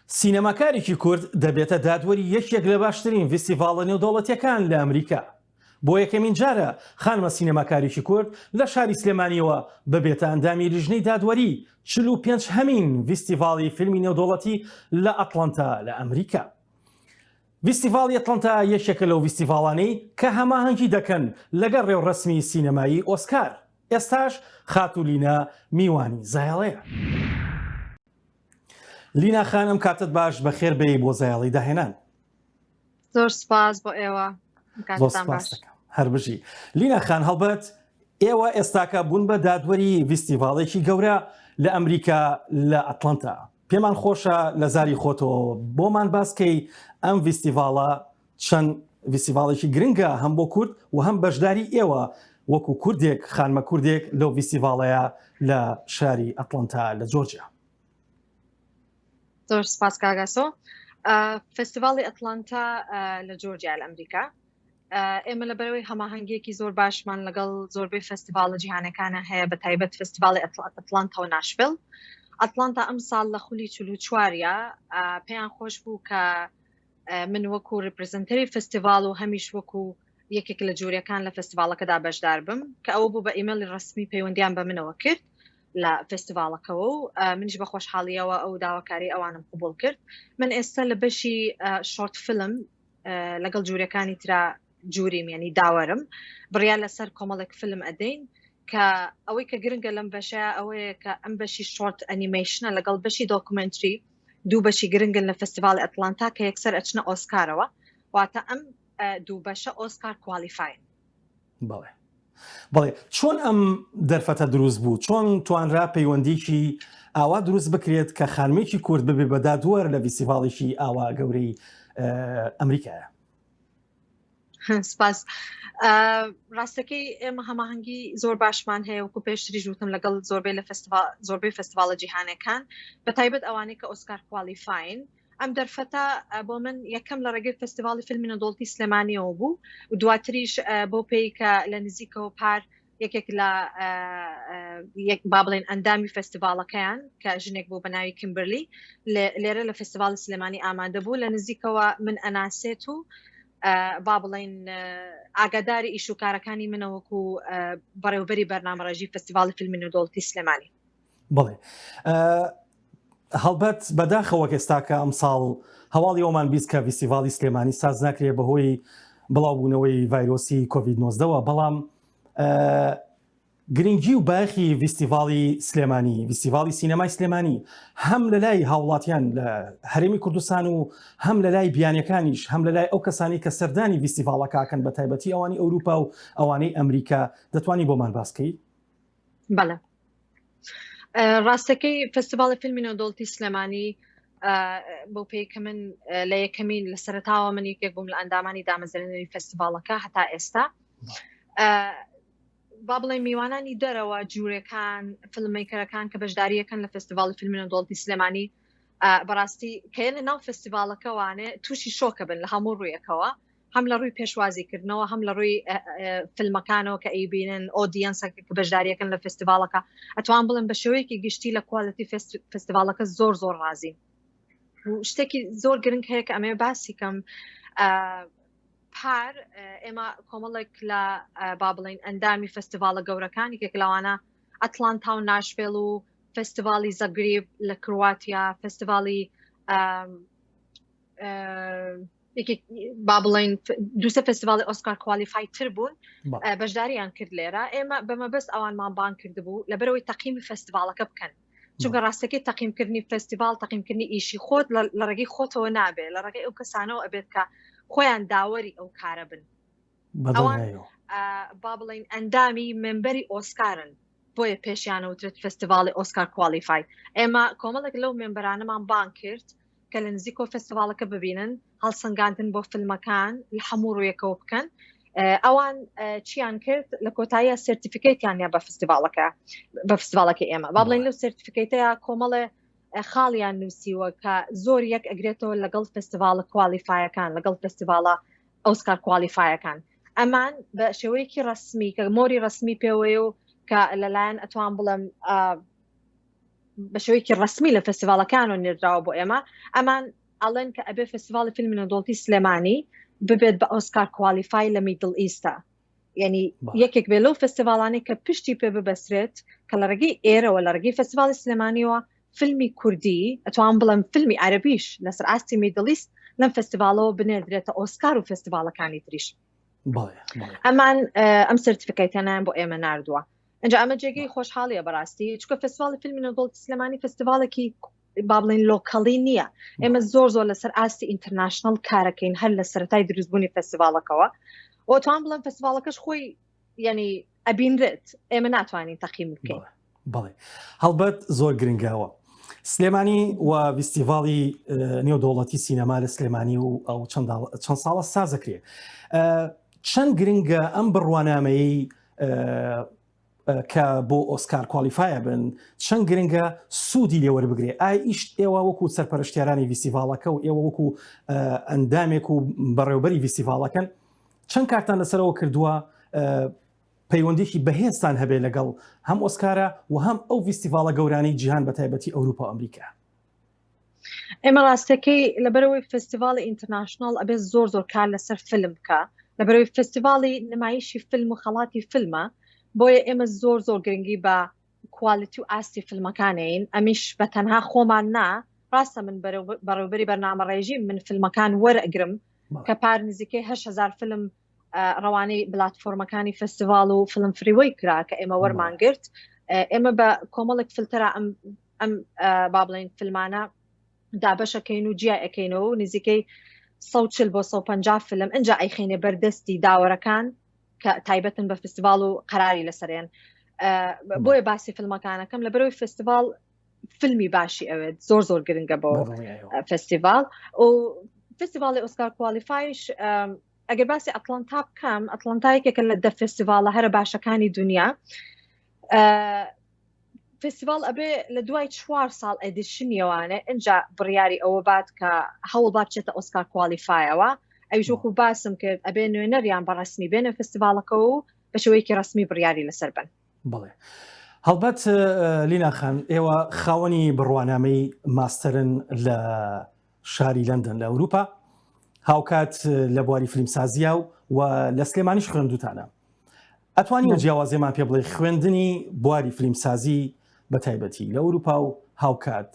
سینەماکارێکی کورد دەبێتە دادوەری یەکێک لە باشترین ڤیستیڤاڵە نێودەوڵەتییەکان لە ئەمریکا. بۆ یەکەمین جارە خانمە سینەماکارێکی کورد لە شاری سلێمانییەوە ببێتە ئەندامی لیژنەی دادوەری 45 هەمین ڤیستیڤاڵی فیلمی نێودەوڵەتی لە ئەتڵەنتا لە ئەمریکا. ڤیستیڤاڵی ئەتڵەنتا یەکێکە لەو ڤیستیڤاڵانەی کە هەماهەنگی دەکەن لەگەڵ ڕێوڕەسمی سینەمایی ئۆسکار. ئێستاش خاتوو لینا میوانی زایەڵەیە. لینا خان ئەم کاتەت باش بەخێر بێی بۆ زایەڵی داهێنان. زۆر سپاس بۆ ئێوە هەر بژی لینا خان هەڵبەت ئێوە ئێستاکە بوون بە دادوەری ڤیستیڤاڵێکی گەورە لە ئەمریکا لە ئەتلەنتا پێمان خۆشە لە زاری خۆتەوە بۆمان باسکەی ئەم ڤیستیڤاڵە چەند ڤیستیڤاڵێکی گرنگە هەم بۆ کورد و هەم بەشداری ئێوە وەکو کوردێک خانمە کوردێک لەو ڤیستیڤاڵەیە لە شاری ئەتلەنتا لە جۆرجیا. زۆر سپاس کاک ئاسۆ فستیڤاڵی ئەتلانتا لە جۆرجیا لە ئەمریکا ئێمە لە بەرەوەی هەماهەنگیەکی زۆر باشمان لەگەڵ زۆربەی فستیڤاڵە جیهانەکانە هەیە بە تایبەت فستیڤاڵی ئەتلانتا و ناشڤیل ئەتلانتا ئەم ساڵ لە خولی چلوچوارە پێیان خۆش بوو کە من وەکو representer ی فستیڤاڵ و هەمیش وەکو یەکێک لە jury ەکان لە فستیڤاڵەکەدا بەشدار بم کە ئەوە بوو بە ئیمێلی ڕسمی پەیوەندیان بە منەوە کرد لە فستیڤاڵەکەوە و منیش بە خۆشحاڵیەوە ئەو داواکاری ئەوانم قوبول کرد من ئێستا لە بەشی short film لەگەڵ jury ەکانی ترا jury م ینی داوەرم بڕیار لەسەر کۆمەڵێک فیلم ئەدەین کە ئەوەی کە گرنگە لەم بەشە ئەوەیە کە ئەم بەشی short animation ە لەگەڵ بەشی documentary دوو بەشی گرنگن لە فستیڤاڵی ئەتلانتا کە یەکسەر ئەچنە ئۆسکارەوە واتە ئەم دوو بەشە ئۆسکار qualify ن. بەڵێ بەڵێ چۆن ئەم دەرفەتە دروست بوو چۆن توانرا پەیوەندیکی ئاوا دروست بکرێت کە خانمێکی کورد ببێ بە دادوەر لە ڤیستیڤاڵێکی ئاوا گەورەی ئەمریکایە؟ سپاس ڕاستەکەی ئێمە هەماهەنگی زۆر باشمان هەیە وەکو پێشتریش وتم لەگەڵ زۆربەی لە فستیڤال زۆربەی فستیڤاڵە جیهانەکان بە تایبەت ئەوانەی کە ئۆسکار qualify ن ئەم دەرفەتە بۆ من یەکەم لە ڕێگەی فستیڤاڵی فیلمی نێودەوڵەتی سلێمانیەوە بوو و دواتریش بۆ پێی کە لە نزیکەوە پار یەکێک لە با بڵێن ئەندامی فستیڤاڵەکەیان کە ژنێک بوو بە ناوی کیمبرلی لێرە لە فستیڤاڵی سلێمانی ئامادە بوو لە نزیکەوە من ئەناسێت و با بڵێن ئاگاداری ئیش و کارەکانی منەوەکو بەڕێوبەری بەرنامەڕێژی فستیڤاڵی فیلمی نێودەوڵەتی سلێمانی. بەڵێ هەڵبەت بەداخەوە ئێستاکە ئەمساڵ هەواڵی ئەومان 20 کە ڤیستیڤاڵی سلێمانی ساز ناکرێ بەهۆی بڵاوبوونەوەی ڤایرۆسی کۆڤید 19ەوە بەڵام گرنگی و بایەخی ڤیستیڤاڵی سلێمانی ڤیستیڤاڵی سینەمای سلێمانی هەم لە لای هاوڵاتیان لە هەرێمی کوردستان و هەم لە لای بیانەکانیش هەم لە لای ئەو کەسانی کە سەردانی ڤیستیڤاڵەکەکەن بە تایبەتی ئەوانی ئەوروپا و ئەوانەی ئەمریکا دەتوانی بۆمان باسکەی؟ بەڵێ ڕاستەکەی فستیڤاڵی فیلمی نێودەوڵەتی سلێمانی بۆ پێی کە من لە یەکەمین لە سەرتاوە من یەکێک بووم لە ئەندامانی دامەزرێنەری فستیڤاڵەکە هەتا ئێستا با بڵێ میوانانی دەرەوە jury ەکان filmmaker ەکان کە بەشداریەکەن لە فستیڤاڵی فیلمی نێودەوڵەتی سلێمانی بەڕاستی کە لە ناو فستیڤاڵەکەوانێ تووشی شۆکە بن لە هەموو ڕوویەکەوە هەم لە ڕووی پێشوازیکردنەوە هەم لە ڕووی فیلمەکانەوە کە ئەیبینن audience ەکە کە بەشداریەکەن لە فستیڤاڵەکە ئەتوان بڵێم بە شێوەیەکی گشتی لە quality فستیڤاڵەکە زۆر زۆر ڕازین شتێکی زۆر گرنگ هەیە کە ئەمێ باسی کەم پار ئێمە کۆمەڵێک لە با بڵین ئەندامی فستیڤاڵە گەورەکان یەکێک لەوانە ئەتلانتا و ناشڤێل و فستیڤاڵی زەگریب لە کرواتیا فستیڤاڵی یەکێک با بڵین دووسە فستیڤاڵی ئۆسکار qualify تر بوون بەشداریان کرد لێرە ئێمە بەمەبەست ئەوانمان بان کردبوو لەبەرەوەی تەقیمی فستیڤاڵەکە بکەن چونکە ڕاستەکەی تەقیمکردنی فستیڤال تەقیمکردنی ئیشی خۆت لە ڕێگەی خۆتەوە نابێ لە ڕێگەی ئەو کەسانەوە ئەبێت کە خۆیان داوەری ئەو کارە بن ئەوان با بڵین ئەندامی member ی ئۆسکارن بۆیە پێشیانەوترێت فستیڤاڵی ئۆسکار qualify ئێمە کۆمەڵێک لەو member انەمان بان کرد کە لە نزیکەوە فستیڤاڵەکە ببینن هەڵسەنگاندن بۆ فیلمەکان لە هەموو ڕوویەکەوە بکەن ئەوان چیان کرد لە کۆتاییە certificate یان یا بە فستیڤاڵەکە بە فستیڤاڵەکە ئێمە با بڵێن لەو certificate ەیە کۆمەڵێ خاڵیان نووسیوە کە زۆر یەک ئەگرێتەوە لەگەڵ فستیڤاڵە qualify ەکان لەگەڵ فستیڤاڵە ئۆسکار qualify ەکان ئەمان بە شێوەیەکی ڕسمی کە مۆری ڕسمی پێوەیە و کە لەلایەن ئەتوان بڵێم. بە شێوەیەکی ڕسمی لە فستیڤالەکانەوە نێردراوە بۆ ئێمە ئەمان ئەڵێن کە ئەبێ فستیڤالی فیلمی نێودەوڵەتی سلێمانی ببێت بە ئۆسکار qualify لە Middle East ا یعنی یەکێک بێ لەو فستیڤالانەی کە پشتی پێ ببەسرێت کە لە ڕێگەی ئێرەوە لە ڕێگەی فستیڤالی سلێمانیەوە فیلمی کوردی ئەتوان بڵێم فیلمی عەربیش لەسەر ئاستی Middle East لەم فستیڤالەوە بنێردرێتە ئۆسکار و فستیڤالەکانی تریش ئەمان ئەم certificate انیان بۆ ئێمە نردووە ئەجا ئەمە جێگەی خۆشحاڵیە بەڕاستی چکە فستیڤالی فیلمی نێودەوڵەتی سلێمانی فستیڤالێکی با بڵێین local ی نییە ئێمە زۆر زۆر لەسەر ئاستی international کارەکەین هەر لە سەرەتای دروستبوونی فستیڤالەکەوە ئۆتوان بڵێم فستیڤالەکەش خۆی یعنی ئەبینرێت ئێمە ناتوانین تەقیم بکەین بەڵێ هەڵبەت زۆر گرنگەوە سلێمانی و فیستیڤاڵی نێودەوڵەتی سینەما لە سلێمانی و ئەو چەند ساڵە سازەکرێ چەند گرنگە ئەم بڕوانامەیە کە بۆ ئۆسکار qualify ە بن چەند گرنگە سوودی لێ وەربگرێ ئای ئیشت ئێوە وەکو سەرپەرشتیارانی ڤیستیڤاڵەکە و ئێوە وەکو ئەندامێک و بەڕێوبەری ڤیستیڤاڵەکەن چەند کارتان لەسەرەوە کردووە پەیوەندێکی بەهێزتان هەبێ لەگەڵ هەم ئۆسکارە و هەم ئەو ڤیستیڤاڵە گەورانەی جیهان بە تایبەتی ئەوروپا و ئەمریکا. ئێمە ڕاستەکەی لەبەرەوەی فستیڤاڵی international ئەبێ زۆر زۆر کار لەسەر فیلم بکە لەبەرەوەی فستیڤاڵی نمایشی فیلم و خەڵاتی فیلمە بۆیە ئێمە زۆر زۆر گرنگی بە quality و ئاستی فیلمەکانین ئەمیش بە تەنها خۆمان نا ڕاستە من بەڕێوبەری بەرنامە ڕێژیم من فیلمەکان وەرەگرم کە پار نزیکەی 8000 فیلم ڕەوانەی بلاتفۆرمەکانی فستیڤال و فیلم فریوەی کرا کە ئێمە وەرمان گرت ئێمە بە کۆمەڵێک فلتەرا ئەم ئەم با بڵێین فیلمانە دابەشەکەین و جیا ئەەکەینەوە و نزیکەی 140 بۆ 150 فیلم ئەجا ئەیخینێ بەردەستی داوەرەکان کە تایبەتن بە فستیڤال و قەراری لەسەرێن بۆیە باسی فیلمەکانەکەم لە بەرەوەی فستیڤال فیلمی باشی ئەوێت زۆر زۆر گرنگە بۆ فستیڤال و فستیڤالی ئۆسکار qualify ش ئەگەر باسی ئەتلانتا بکەم ئەتلانتا یەکێکە لە دە فستیڤالە هەرە باشەکانی دنیا فستیڤال ئەبێ لە دوای چوار ساڵ edition یەوانێ ئینجا بڕیاری ئەوە بات کە هەوڵ با بچێتە ئۆسکار qualify ەوە ئەویش وەکو باسم کرد ئەبێ نوێنەریان بە ڕسمی بێنە فستیڤالەکە و بە شێوەیەکی ڕسمی بڕیاری لەسەر بن. بەڵێ هەڵبەت لینا خان ئێوە خاوەنی بڕوانامەی ماستەرن لە شاری لەندەن لە ئەوروپا هاوکات لە بواری فیلمسازیە و لە سلێمانیش خوێندوتانە ئەتوانی و جیاوازیمان پێ بڵێ خوێندنی بواری فیلمسازی بە تایبەتی لە ئەوروپا و هاوکات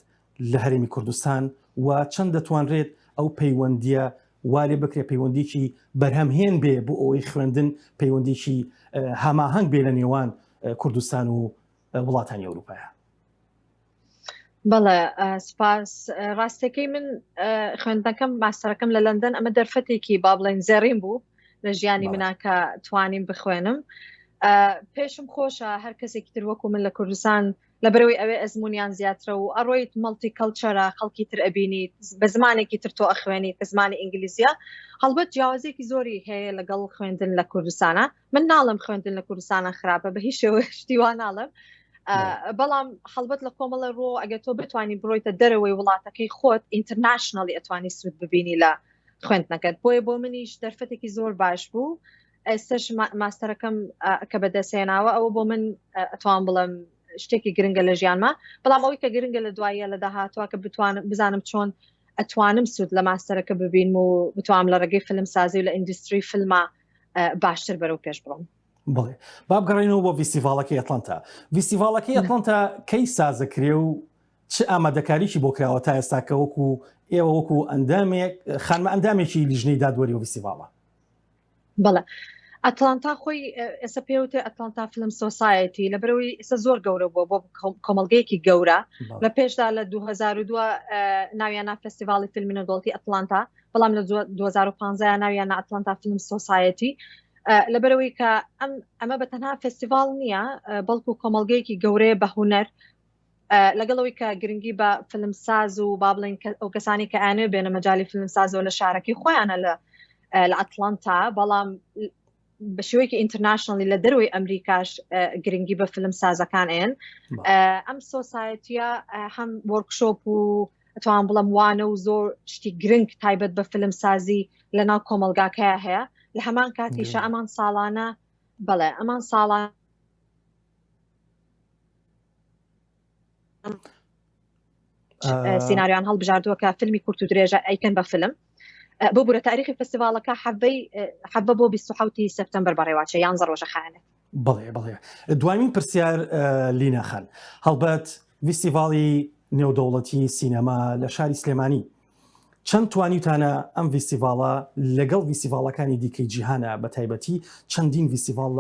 لە هەرێمی کوردستان و چەند دەتوانرێت ئەو پەیوەندیە وا لێ بکرێت پەیوەندیکی بەرهەمهێن بێ بۆ ئەوەی خوێندن پەیوەندیکی هەماهەنگ بێ لە نێوان کوردستان و وڵاتانی ئەوروپایە. بەڵێ سپاس ڕاستەکەی من خوێندنەکەم ماستەرەکەم لە لەندەن ئەمە دەرفەتێکی با بڵێن زێڕین بوو لە ژیانی منا کە توانیم بخوێنم پێشم خۆشە هەر کەسێکی تر وەکو من لە کوردستان لەبەرەوەی ئەوێ ئەزمونیان زیاترە و ئەڕۆیت multi culture ە خەڵکی تر ئەبینیت بە زمانێکی تر تۆ ئەخوێنیت کە زمانی ئینگلیزیە هەڵبەت جیاوازێکی زۆری هەیە لەگەڵ خوێندن لە کوردستانە من ناڵم خوێندن لە کوردستانە خراپە بە هیچ شێوە شتی وا ناڵم بەڵام هەڵبەت لە کۆمەڵە ڕۆ ئەگەر تۆ بتوانانی بڕۆیتە دەرەوەی وڵاتەکەی خۆت internationally ئەتوانی سوود ببینی لە خوێندنەکەت بۆیە بۆ منیش دەرفەتێکی زۆر باش بوو ئێستش ماستەرەکەم کە بەدەستهێناوە ئەوە بۆ من ئەتوان بڵم شتێکی گرنگە لە ژیانمە بەڵام ئەوەی کە گرنگە لە دواییە لە داهاتوە کە بتوانم بزانم چۆن ئەتوانم سوود لە ماستەرەکە ببینم و بتوانم لە ڕێگەی فیلم سازی و لە industry فیلما باشتر بەرەو پێش بڕۆم. بڵێ با بگەڕێینەوە بۆ ڤیستیڤاڵەکەی ئەتلانتا ڤیستیڤاڵەکەی ئەتلانتا کەی سازەکرێ و چ ئامادەکاریی بۆ کراوە تا ئێستا کە وەکو ئێوە وەکو ئەندامێک خانمە ئەندامێکی لیژنەی دادوەری و ڤیستیڤاڵە بەڵێ ئەتلانتا خۆی ئێستا پێوتێ ئەتلانتا Film Society لەبەرەوەی ئێستا زۆر گەورە بووە بۆ کۆمەڵگەیەکی گەورە لە پێشدا لە 2002 ناویانە فستیڤاڵی فیلمی نێودەوڵەتی ئەتلانتا بەڵام لە 2015 ناویانە ئەتلانتا Film Society لەبەرەوەی کە ئەم ئەمە بە تەنها فستیڤاڵ نییە بەڵکو کۆمەڵگەیەکی گەورەیە بە هوەر لەگەڵەوەی کە گرنگی بە فیلمساز و با بڵێن ئەو کەسانی کە ئەیانەوێ بێنە مەجای فیلمسازەوە لە شارەکەی خۆیانە لە لە ئەتلانتا بەڵام بە شێوەیەکی internationally لە دەرەوەی ئەمریکاش گرنگی بە فیلم سازەکان ئێن ئەم society ە هەم workshop و ئەتوان بڵم وانە و زۆر شتی گرنگ تایبەت بە فیلم سازی لە ناو کۆمەلگاکەیە هەیە لە هەمان کاتیشە ئەمان ساڵانە بەڵێ ئەمان ساڵان. سیناریۆیان هەڵبژاردووە کە فیلمی کورت و درێژە ئەیکەن بە فیلم ببورە تاریخی فستیڤالەکە حەڤەی حەڤە بۆ 27 سپتەمبەر بەڕێواچە یان ڕۆژە خایەنێت. بەڵێ بەڵێ دوایین پرسیار لینا خان هەڵبەت ڤیستیڤاڵی نێودەوڵەتی سینەما لە شاری سلێمانی چەند توانیوتانە ئەم ڤیستیڤاڵە لەگەڵ ڤیستیڤاڵەکانی دیکەی جیهانە بە تایبەتی چەندین ڤیستیڤاڵ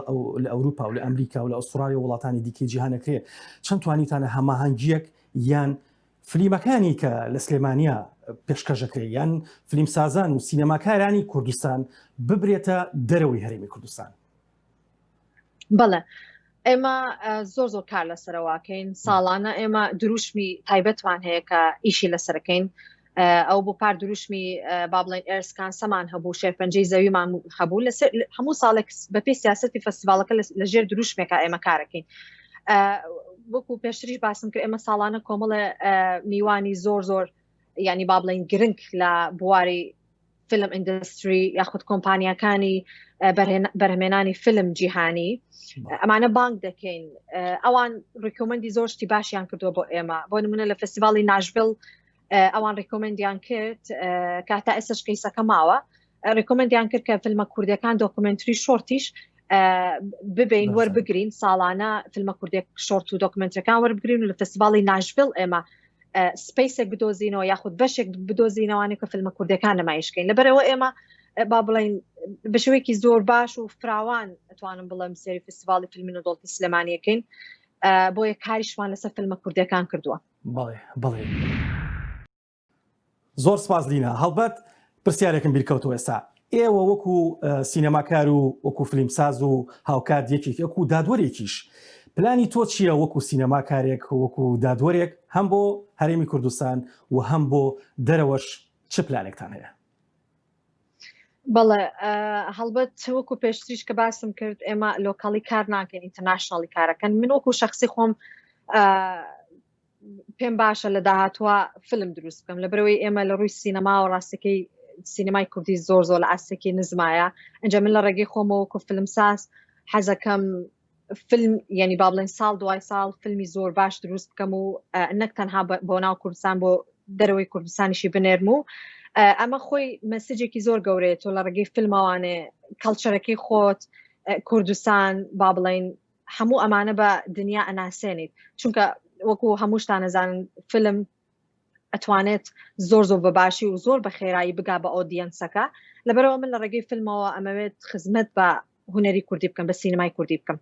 لە ئەوروپا و لە ئەمریکا و لە ئوسترالیا و وڵاتانی دیکەی جیهانەکرێ چەند توانیتانە هەماهەنگیەک یان فلیمەکانی کە لە سلێمانیا پێشکەشەکرێ یان فلیمسازان و سینەماکارانی کوردستان ببرێتە دەرەوەی هەرێمی کوردستان؟ بەڵێ ئێمە زۆر زۆر کار لەسەرەواکەین ساڵانە ئێمە دروشمی تایبەتمان هەیە کە ئیشی لەسەرەکەین ئەو بۆ پار دروشمی با بڵێن earth cancer مان هەبوو شێرپەنجەی زەویمان هەبوو لەسەر هەموو ساڵێک بەپێی سیاستی فستیڤالەکە لە ژێر دروشمێکە ئێمە کارەکەین وەکو پێشتریش باسم کرد ئێمە ساڵانە کۆمەڵە میوانی زۆر زۆر ینی با بڵێن گرنگ لە بواری film industry یاخود کۆمپانیاکانی بەرهەمێنانی فیلم جیهانی ئەمانە بانگ دەکەین ئەوان recommend ی زۆر شتی باشیان کردووە بۆ ئێمە بۆ نمونە لە فستیڤاڵی ناشڤل ئەوان recommend یان کرد کە تا ئێستش کەیسەکە ماوە recommend یان کرد کە فیلمە کوردەکان documentary short یش ببین وەربگرین ساڵانە فیلمە کوردێک short و documentary ەکان وەربگرین و لە فستیڤاڵی ناشڤل ئێمە space ێک بدۆزینەوە یاخود بەشێک بدۆزینەوانێک کە فیلمە کوردەکان نمایشکەین لەبەرەوە ئێمە با بڵین بە شێوەیەکی زۆر باش و فراوان ئەتوانم بڵێم سێری فستیڤاڵی فیلمی نێودەوڵەتی سلێمانیەکەین بۆیە کاریشمان لەسەر فیلمە کوردەکان کردووە. بەڵێ بەڵێ زۆر سپاس لینا هەڵبەت پرسیارێکم بیرکەوتەوە ئێستا ئێوە وەکو سینەماکار و وەکو فلیمساز و هاوکات یەکێک وەکو دادوەرێکیش پلانی تۆ چییە وەکو سینەماکارێک وەکو دادوەرێک هەم بۆ هەرێمی کوردستان و هەم بۆ دەرەوەش چ پلانێکتان هەیە؟ بەڵێ هەڵبەت وەکو پێشتریش کە باسم کرد ئێمە local ی کار ناکەین international ی کارەکەن من وەکو شخصی خۆم پێم باشە لە داهاتوە فیلم دروست بکەم لە برەوەی ئێمە لە ڕووی سینەما و ڕاستەکەی سینەمای کوردی زۆر زۆر لە ئاستێکی نزمایە ئەجا من لە ڕێگەی خۆمەوە وەکو فیلمساز حەزەکەم فیلم یعنی با بڵێن ساڵ دوای ساڵ فیلمی زۆر باش دروست بکەم و نەک تەنها بۆ ناو کوردستان بۆ دەرەوەی کوردستانیشی بنێرم و ئەمە خۆی message ێکی زۆر گەورەیە تۆ لە ڕێگەی فیلمەوانێ culture ەکەی خۆت کوردستان با بڵین هەموو ئەمانە بە دنیا ئەناسێنیت چونکە وەکو هەمووشتان ئەزانن فیلم ئەتوانێت زۆر زۆر بە باشی و زۆر بە خێرایی بگا بە audience ەکە لەبەرەوە من لە ڕێگەی فیلمەوە ئەمەوێت خزمەت بە هونەری کوردی بکەم بە سینەمای کوردی بکەم.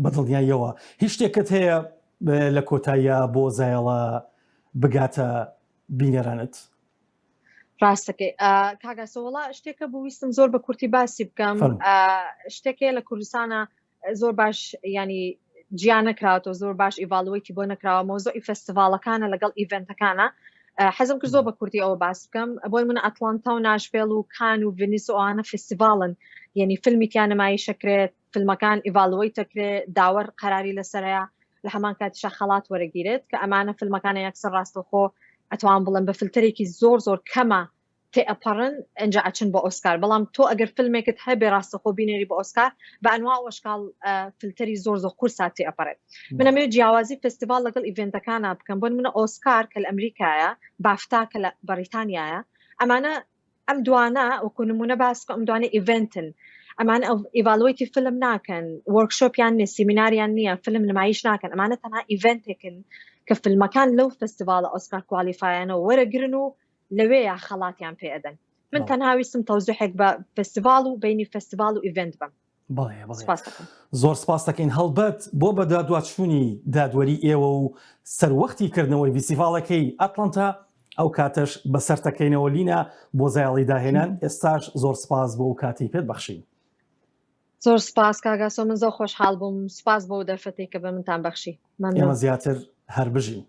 بەدڵنیاییەوە هیچ شتێکت هەیە لە کۆتاییا بۆ زایەڵە بگاتە بینەرانت؟ ڕاستەکەی کاک ئاسۆ وەڵا شتێکە بوو ویستم زۆر بە کورتی باسی بکەم شتێکەیە لە کوردستانە زۆر باش ینی جیا نەکراوەتەوە زۆر باش evaluate ی بۆ نەکراوە مەوزوعی فستیڤالەکانە لەگەڵ event ەکانە حەزم کرد زۆر بە کورتی ئەوە باس بکەم بۆی من ئەتلانتا و ناشڤێل و کان و ڤنیس و ئەوانە فستیڤالن یعنی فیلمی تیا نمایشەکرێت فیلمەکان evaluate دەکرێت داوەر قەراری لەسەرەیە لە هەمان کاتیشا خەڵات وەرەگیرێت کە ئەمانە فیلمەکانە یەکسەر ڕاستەوخۆ ئەتوان بڵێم بە فلتەرێکی زۆر زۆر کەمە تێئەپەڕن ئەنجا ئەچن بۆ ئۆسکار بەڵام تۆ ئەگەر فیلمێکت هەبێ ڕاستەخۆ بینێری بۆ ئۆسکار بە ئەنوا وەشکاڵ فلتەری زۆر زۆر قورسا تێئەپەڕێت من ئەمەوێ جیاوازی فستیڤاڵ لەگەڵ event ەکانا بکەم بۆ نمونە ئۆسکار کە لە ئەمریکایە بافتا کە لە بەریتانیایە ئەمانە ئەم دوانە وەکو نمونە باس بکەم ئەم دوانە event ن ئەمانە evaluate ی فیلم ناکەن workshop یان نیە سیمیناریان نییە فیلم نمایش ناکەن ئەمانە تەنها event ێکن کە فیلمەکان لەو فستیڤاڵە ئۆسکار qualify انەوە وەرەگرن و لەوێیا خەڵاتیان پێ ئەدەن من تەنها ویستم تەوزیحێک بە فستیڤاڵ و بینی فستیڤاڵ و event بم بەڵێ بەڵێ زۆر سپاس دەکەین هەڵبەت بۆ بەدوادواچوونی دادوەری ئێوە و سەروەختی کردنەوەی ڤیستیڤاڵەکەی ئەتلەنتا ئەو کاتەش بەسەر تەکەینەوە لینا بۆ زایەڵی داهێنان ئێستاش زۆر سپاس بۆ ئەو کاتەی پێت بەخشین. زۆر سپاس کاک ئاسۆ من زۆر خۆشحاڵ بووم سپاس بۆ دەرفەتێک کە بە منتان بەخشی ئێمە زیاتر هەر بژین.